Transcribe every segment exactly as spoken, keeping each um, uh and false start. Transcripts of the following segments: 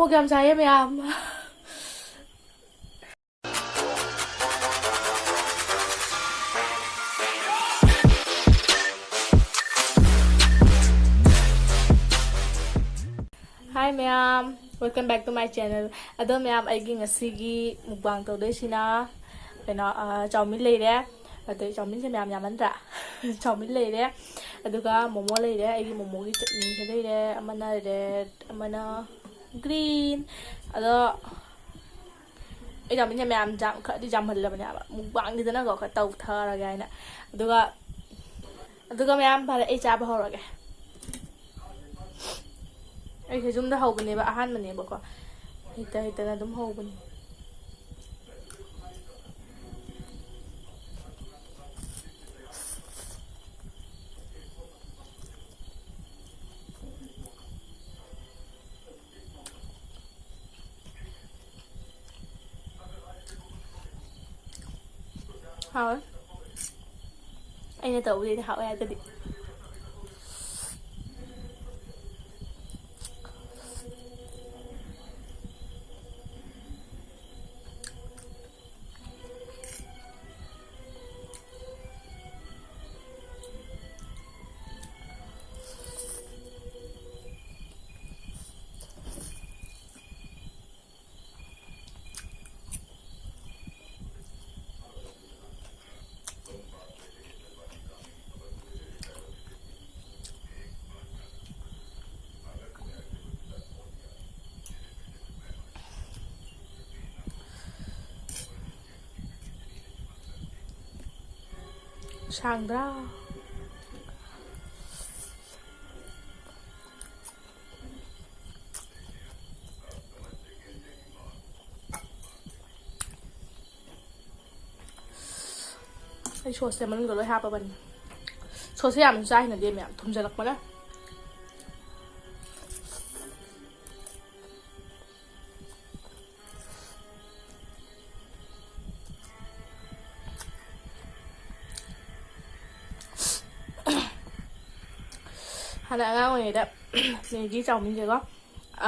ꯃꯣꯔꯣꯛ ꯌꯥꯝ ꯆꯥꯏꯌꯦ ꯃꯌꯥꯝ꯫ Hi ꯃꯌꯥꯝ, welcome back to my channel. ꯑꯗꯣ ꯃꯌꯥꯝ, ꯑꯩꯒꯤ ꯉꯁꯤꯒꯤ mukbang ꯇꯧꯗꯣꯏꯁꯤꯅ ꯀꯩꯅꯣ, ꯑ, ꯆꯧꯃꯤꯟ ꯂꯩꯔꯦ꯫ ꯑꯗꯩ ꯆꯧꯃꯤꯟꯁꯦ ꯃꯌꯥꯝ ꯌꯥꯝꯃꯟꯗ꯭ꯔꯥ? ꯆꯧꯃꯤꯟ ꯂꯩꯔꯦ, ꯑꯗꯨꯒ ꯃꯣꯃꯣ ꯂꯩꯔꯦ, ꯑꯩꯒꯤ ꯃꯣꯃꯣꯒꯤ ꯆꯠꯅꯤꯁꯦ ꯂꯩꯔꯦ, ꯑꯃꯅ red, ꯑꯃꯅ green꯫ ꯑꯗꯣ ꯑꯩ ꯆꯧꯃꯤꯟꯁꯦ ꯃꯌꯥꯝ ꯌꯥꯝ, ꯈꯔꯗꯤ ꯌꯥꯝꯍꯜꯂꯕꯅꯦꯕ, mukbangꯅꯤꯗꯅꯀꯣ, ꯈꯔ ꯇꯧꯊꯔꯒꯦ ꯍꯥꯏꯅ꯫ ꯑꯗꯨꯒ, ꯑꯗꯨꯒ ꯃꯌꯥꯝ ꯐꯔꯦ, ꯑꯩ ꯆꯥꯕ ꯍꯧꯔꯒꯦ꯫ ꯑꯩꯁꯦ ꯌꯨꯝꯗ ꯍꯧꯕꯅꯦꯕ, ꯑꯍꯥꯟꯕꯅꯦꯕꯀꯣ, ꯍꯩꯇ ꯍꯩꯇꯅ ꯑꯗꯨꯝ ꯍꯧꯕꯅꯦ꯫ ꯍꯥꯎꯋꯦ꯫ ꯑꯩꯅ ꯇꯧꯕꯗꯩꯗꯤ ꯍꯥꯎꯋꯦ ꯍꯥꯏꯔꯒꯗꯤ꯫ ꯁꯥꯡꯗ꯭ꯔꯥ? ꯑꯩ sauceꯁꯦ ꯃꯅꯨꯡꯗ ꯂꯣꯏ ꯍꯥꯞꯄꯕꯅꯤ꯫ Sauceꯁꯦ ꯌꯥꯝ ꯆꯥ ꯍꯩꯅꯗꯦ ꯃꯌꯥꯝ, ꯊꯨꯝꯖꯜꯂꯛꯄꯅ꯫ ꯍꯥꯟꯅ ꯑꯉꯥꯡ ꯑꯣꯏꯔꯤꯉꯩꯗ Maggi ꯆꯧꯃꯤꯟꯁꯦꯀꯣ,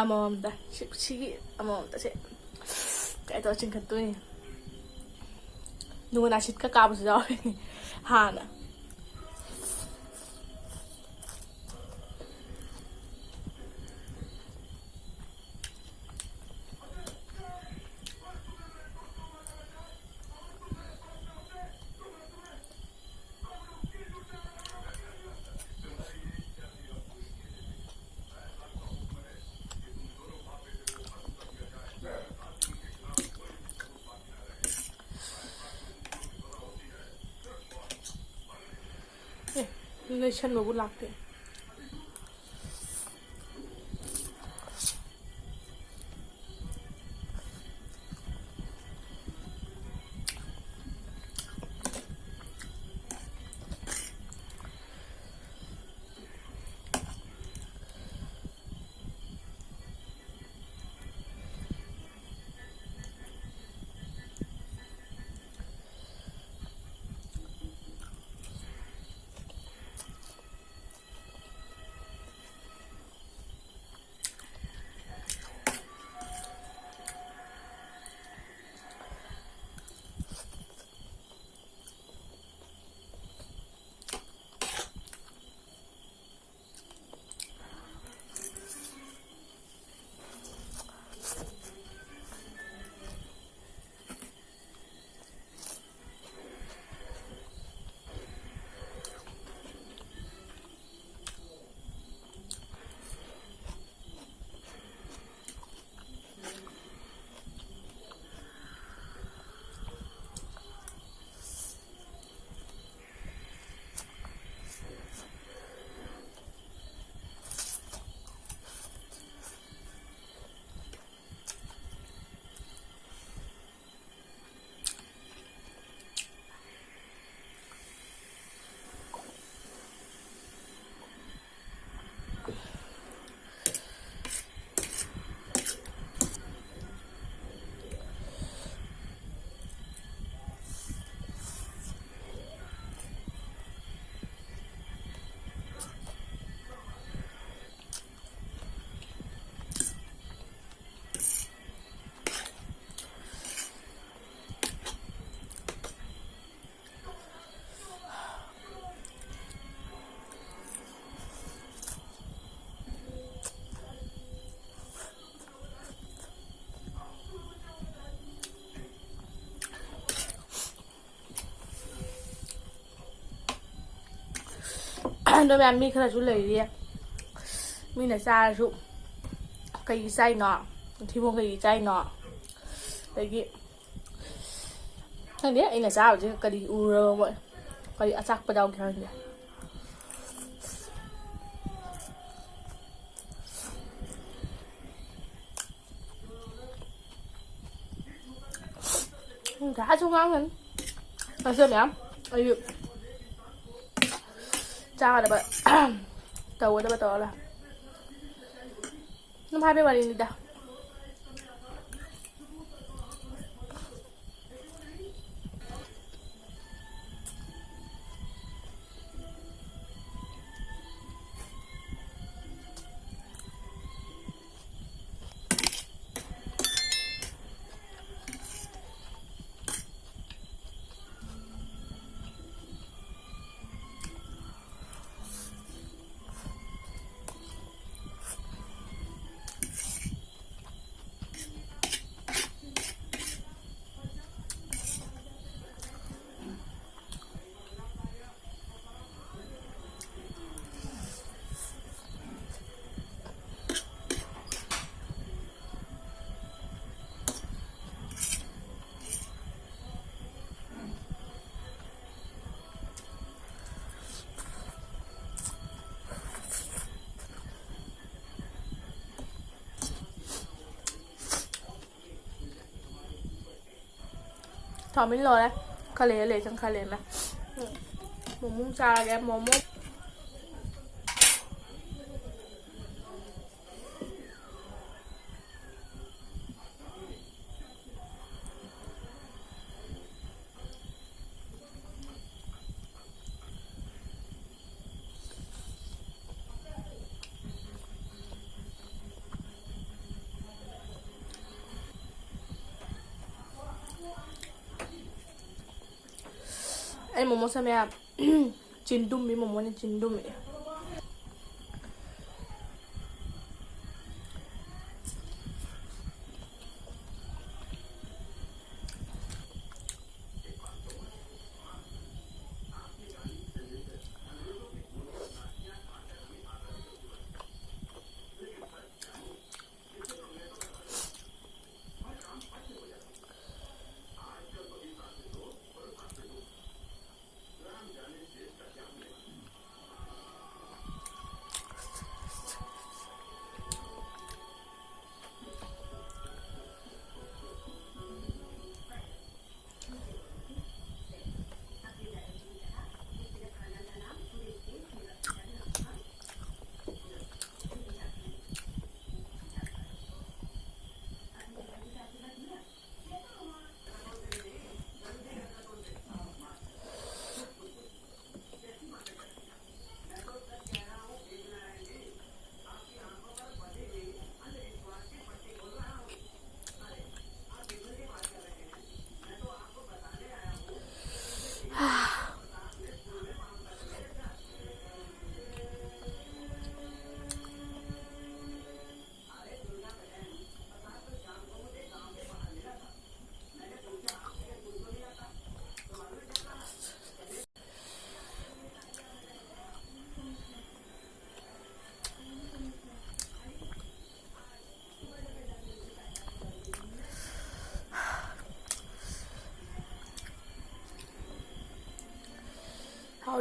ꯑꯃꯃꯝꯗ ꯁꯤ-, ꯁꯤꯒꯤ ꯑꯃꯃꯝꯗ ꯁꯦ ꯀꯩꯅꯣ ꯇꯧꯔ ꯆꯤꯡꯈꯠꯇꯣꯏꯅꯤ꯫ ꯅꯨꯡ ꯅꯥꯁꯤꯠꯀ ꯀꯥꯕꯁꯨ ꯌꯥꯎꯔꯤꯅꯤ ꯍꯥꯟꯅ꯫ ꯑꯦ, ꯂꯩꯁꯟꯕꯕꯨ ꯂꯥꯛꯇꯦ꯫ ꯑꯗꯣ ꯃꯌꯥꯝ ꯃꯤ ꯈꯔꯁꯨ ꯂꯩꯔꯤ, ꯃꯤꯅ ꯆꯥꯔꯁꯨ "ꯀꯩꯒꯤ ꯆꯥꯏꯅꯣ? ꯊꯤꯕꯣꯡ ꯀꯩꯒꯤ ꯆꯥꯏꯅꯣ?" ꯑꯗꯒꯤ ꯈꯪꯗꯦ, ꯑꯩꯅ ꯆꯥꯕꯁꯦ ꯀꯔꯤ ꯎꯔꯕ ꯃꯣꯏ, ꯀꯔꯤ ꯑꯆꯥꯛꯄ ꯌꯥꯎꯒꯦ ꯈꯪꯗꯦ꯫ ꯉꯁꯥꯏꯁꯨ ꯉꯥꯡꯒꯅꯤ꯫ ꯑꯁ ꯃꯌꯥꯝ ꯑꯩ ꯆꯥꯒꯗꯕ ꯇꯧꯒꯗꯕ ꯇꯧꯔ ꯂꯣꯏꯔꯦ꯫ ꯑꯗꯨꯝ ꯍꯥꯏꯕꯩ ꯋꯥꯔꯤꯅꯤꯗ꯫ ꯆꯥꯎꯃꯤꯟ ꯂꯣꯏꯔꯦ꯫ ꯈꯔ ꯂꯩꯔ ꯂꯩ ꯆꯪ ꯈꯔ ꯂꯩꯔꯝꯃꯦ꯫ ꯎꯝ꯫ ꯃꯣꯃꯣ ꯆꯥꯔꯒꯦ, ꯃꯣꯃꯣ꯫ ꯑꯩ ꯃꯣꯃꯣ ꯁꯦꯝꯕ ꯌꯥꯝ ꯆꯤꯟꯗꯨꯝꯃꯤ, ꯃꯣꯃꯣꯅ ꯆꯤꯟꯗꯨꯝꯃꯤ꯫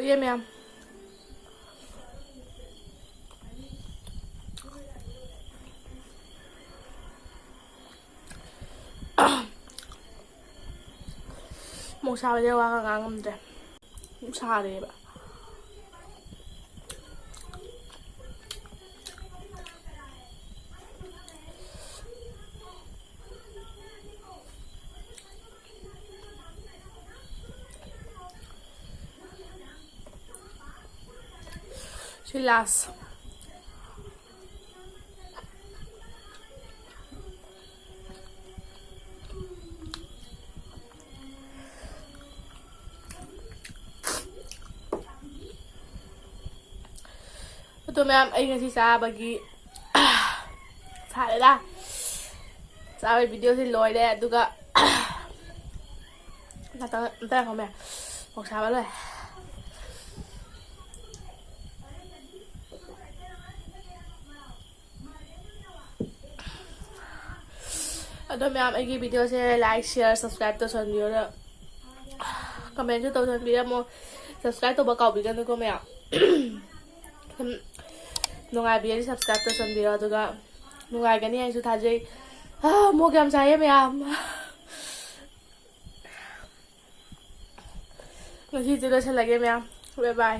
ꯌꯦ ꯃꯌꯥꯝ꯫ ꯃꯣꯛ ꯁꯥꯕꯁꯦ ꯋꯥꯒ ꯉꯥꯡ ꯉꯝꯗ꯭ꯔꯦ꯫ ꯑꯗꯨꯝ ꯁꯥꯔꯦꯕ꯫ ꯁꯤ ꯂꯥꯁ꯫ ꯑꯗꯣ ꯃꯌꯥꯝ, ꯑꯩ ꯉꯁꯤ ꯆꯥꯕꯒꯤ ꯁꯥꯔꯦꯗ꯫ ꯆꯥꯕꯒꯤ ꯚꯤꯗꯤꯑꯣꯁꯤ ꯂꯣꯏꯔꯦ꯫ ꯑꯗꯨꯒ ꯅꯠꯇ-, ꯅꯠꯇ ꯉꯥꯏꯈꯣ ꯃꯌꯥꯝ꯫ ꯃꯣꯛ ꯁꯥꯕ ꯂꯣꯏꯔꯦ꯫ ꯑꯗꯣ ꯃꯌꯥꯝ, ꯑꯩꯒꯤ ꯚꯤꯗꯤꯑꯣꯁꯦ like, share, subscribe ꯇꯧꯁꯟꯕꯤꯌꯣ꯫ Commentꯁꯨ ꯇꯧꯁꯟꯕꯤꯔꯝꯃꯣ꯫ Subscribe ꯇꯧꯕ ꯀꯥꯎꯕꯤꯒꯅꯨꯀꯣ ꯃꯌꯥꯝ꯫ ꯁꯨꯝ ꯅꯨꯡꯉꯥꯏꯕꯤꯔꯗꯤ subscribe ꯇꯧꯁꯟꯕꯤꯔꯣ꯫ ꯑꯗꯨꯒ ꯅꯨꯡꯉꯥꯏꯒꯅꯤ ꯍꯥꯏꯅꯁꯨ ꯊꯥꯖꯩ꯫ ꯑꯥ, ꯃꯣꯛ ꯌꯥꯝ ꯁꯥꯏꯌꯦ ꯃꯌꯥꯝ꯫ ꯉꯁꯤꯗꯤ ꯂꯣꯏꯁꯜꯂꯒꯦ ꯃꯌꯥꯝ꯫ Bye bye꯫